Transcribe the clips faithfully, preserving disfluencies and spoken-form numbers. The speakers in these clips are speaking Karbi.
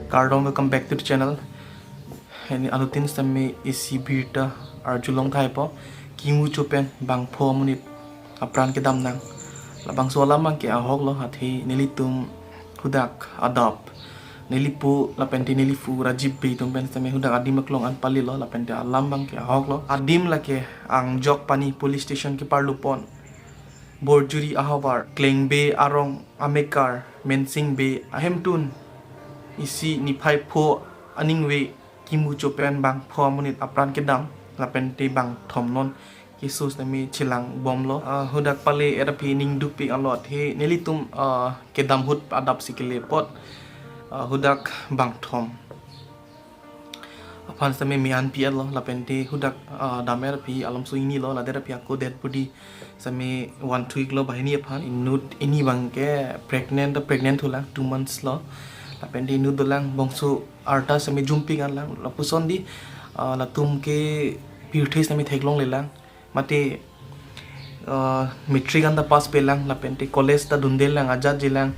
Kardom, welcome back to the channel. Hini anuttin sitame isi birta arjulong thaipo, kimu chopen bangpho amonit apran kedam nang. Labangso alam abangke ahok lo, athe nelitum hudak adap, nelipo lapente neliphu Rajiv Bey atum pen sitame hudak adim aklong an palelo, lapente alam abangke ahok lo. Adim lake Angjokpani police station keparlupon, Borjuri ahavar, Kleng Bey arong amekar Mensing Bey ahemtun isi niphai pho aningve kimu chopen bangpho amonit apran kedam, lapente bangthom non keso sitame chelang bomlo. Ah, hudak pale-et aphi ning dukpik alot, he nelitum, ah, kedam ahut adap si kele apot, ah, hudak bangthom aphan sitame me-an pi-et lo, lapente hudak, ah, dam-et aphi alam so hini lo, ladet aphi ako dead body sitame van thu-ik lo banghini aphan. Inut hini abangke pregnant, pregnant thulang, two months lo. Lapente inut dolang, bangso arta sitame jumpik an lang, lapuson di, ah, latum ke pirthe sitame theklonglelang. Mate, ah, matric anta pass pelang, lapente college ta dundelang, ajat jilang,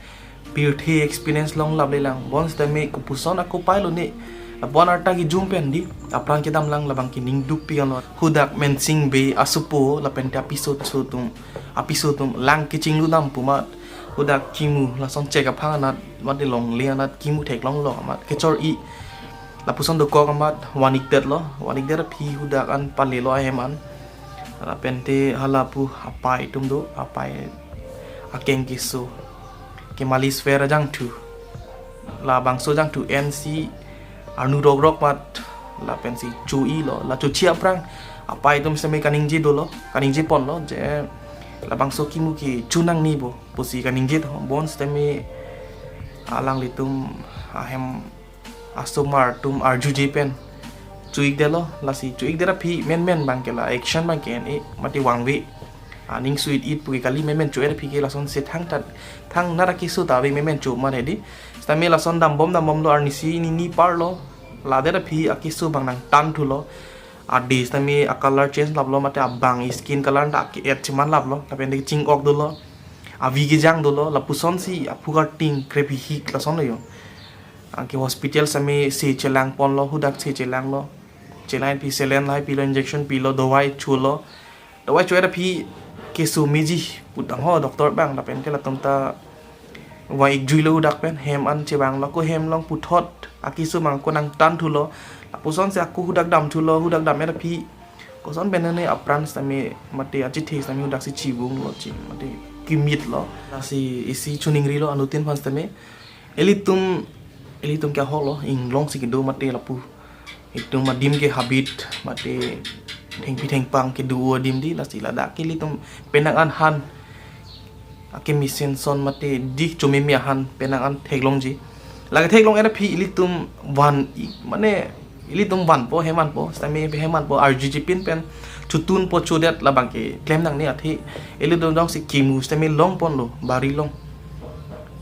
pirthe experience longlaplelang. Bonsitame kopuson ako pailo ne, lapu-an arta kejum pen di apran kedam lang, labangke ning dukpik alot. Hudak Mensing Bey asopo lapente apiso atum, apiso atum lang kechinglu dam pu amat, hudak kimu lason chek aphang anat, mate longle anat kimu theklonglo amat kechor-i. Lapuson dokok amat van-ikdet lo, van-ikdet aphi hudak an palelo ahem an. Lapente halapu apai atum do, apai akeng keso, kemalis ver ajangthu. Labangso jangthu ensi arnu rokrok amat, lapensi cho-i lo, la chochi aphrang apai atum sitame kaningje dolo, kaningje ponlo, je labangso kimu ke cho nangne bo pusi kaningje tho. Bonsitame alanglitum ahem asomar atum arjuje pen cho-ikdetlo, lasi cho-ikdet aphi menmen abangke la action abangke en-e mate vangve, aning su-it-it pu ke kali, menmen cho-et aphi ke lasonsi thangta, thangnat akeso ta ave, menmen cho mane di. Sitame lason dambom dambomlo, arnisi nini parlo, ladet aphi akeso abang nangtan thulo. Ade sitame a-color change laplo, mate abang skin color ta ke-et cheman laplo, lapente ching-ok dolo, avi kejang dolo, lapusonsi aphu karting krep hihik lason lo yo. Anke hospital sitame se chelang ponlo, hudak se chelanglo. Chelang aphi saline lahai pilo, injection pilo, dawai cholo. Dawai cho-et aphi keso meji putang ho doctor abang, lapente latum ta vang-ikjuilo hudak pen, hem an chevanglo, ako hem along puthot akeso abang ako nangtan thulo. Lapusonsi ako hudak dam thulo, hudak dam-et aphi koson pen ne apran sitame mate achethe sitame hudaksi chivunglo, chi mate kemeet lo. Lasi isi choningrilo anuttin aphan sitame. Ilitum, ilitum ke ahok lo, inglong si kedo mate lapu. Itum adim ke habit mate thengpi thengpang kedo adim di, lasi ladak ke ilitum penang an han akemesen ason mate di chomeme ahan penang an theklongji. Lake theklong-et aphi ilitum van-i, mane ilitum vanpo, hem vanpo, sitame hem vanpo, arjuje pin pen chotunpo, chodet, labangke klem nangne, athe ilitum jongsi kimu sitame long ponlo, bari long,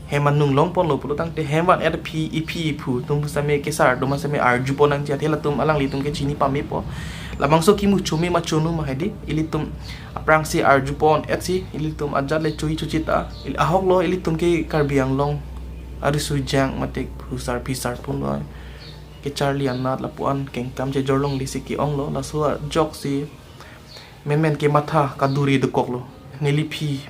hem anung long ponlo pulo tangte, hem van-et aphi iphi iphu atum sitame kesar atum sitame arju pon nangji, athe latum alanglitum ke chini pamepo. Labangso kimu chome ma chonu ma hedi, ilitum aphrangsi arju pon-et si, ilitum ajat le cho-i chochita. Ili-, ahok lo, ilitum ke Karbi Anglong ariso ejang mate phusar phisar pon lo, kecharli anat lapu-an kengkam chejor longle si ke-ong lo, laso ajoksi menmen ke matha kaduri dokok lo. Neli aphi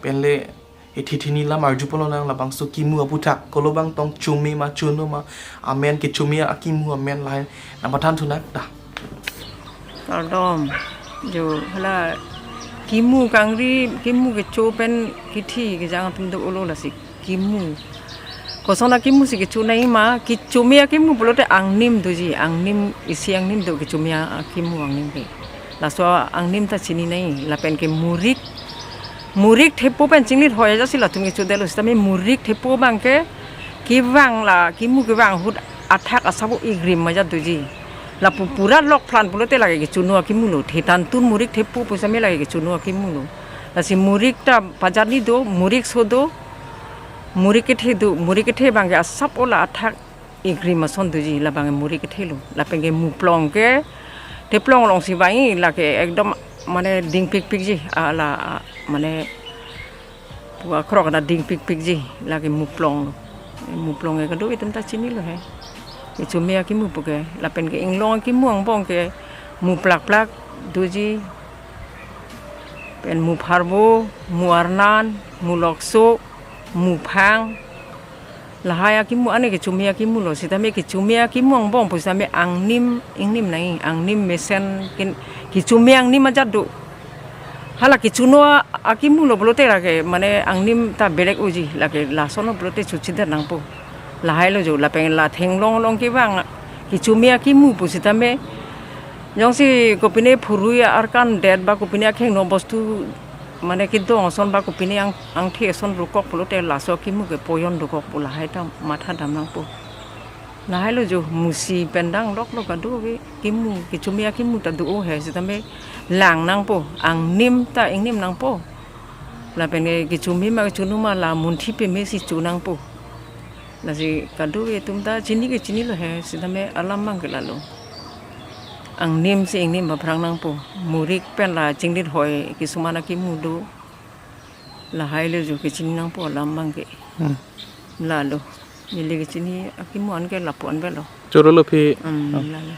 pen le ethi thini lam arju pon lonang, labangso kimu aputhak kolo abang tong chome ma chonu ma, amen kechome akimu amen lahai nangpathan thunang ta. Kardom. Jo, hala kimu kangri, kimu kecho pen kithi kejang atum do-olo, lasi kimu. Koson akimu si kecho nangji ma, kechome akimu pulote angnim doji, angnim, isi angnim do kechome akimu angnim ke. Laso angnim ta chini nangji, lapen ke murik, murik thepo pen chinglit hoi aja si latum kechodetlo, sitame murik thepo abangke kevang, la kimu kevang ahut athak asabo igrim aja doji. Lapu pura lok phlan pulote lake kechonu akimu lo. Thethan tun murik thepo pu sitame lake kechonu akimu lo. Lasi murik ta pajarni do, murik so do, murik kethe do, murik kethe abangke asap ola athak igrim ason doji, labang murik kethe lo. Lapen ke muplong ke Theplong alongsi vangji lake ekdom mane dingpikpikji, ala mane pu akrok ta dingpikpikji, lake muplong. Muplong ke kadokave atum ta chinilo he. Kechome akimu puke, lapen ke inglong akimu angbong ke muplakplak doji. Pen mupharvo, muarnan, mulokso, muphang. Lahai akimu ane kechome akimulo, sitame kechome akimu angbong pusitame angnim ingnim nangji, angnim mesen kin, kechome angnim ajat do. Hala kechono a-, akimulo pulote lake mane angnim ta belek doji, lake lasonlo pulote chochidet nangpo. Lahailo jo, lapen la theklong along kevang kechome akimu pusitame jongsi kopine phurui arkan det ba kopine akhengno bostu mane kedong ason ba kopine ang, angthe ason rukok pulote laso akimu ke poyon dokokpo, lahai ta matha dam nangpo. Lahailo jo, musi pen dang loklo kadokave kimu, kechome akimu ta do he, sitame lang nangpo, angnim ta ingnim nangpo. Lapen ke kechome ma kechono ma la munthi pemesi cho nangpo. Lasi kadokave atum ta chini ke chinilo he, sitame alam abang ke lalo. Angnim si ingnim aphrang nangpo. Murik pen la chinglit hoi kisuman akimu do. Lahailo jo kechini nangpo alam abang ke. Hmm. Lalo. Neli kechini akimu an ke lapu-an avelo. Chorolo phi. Hmm, Oh. Lalo.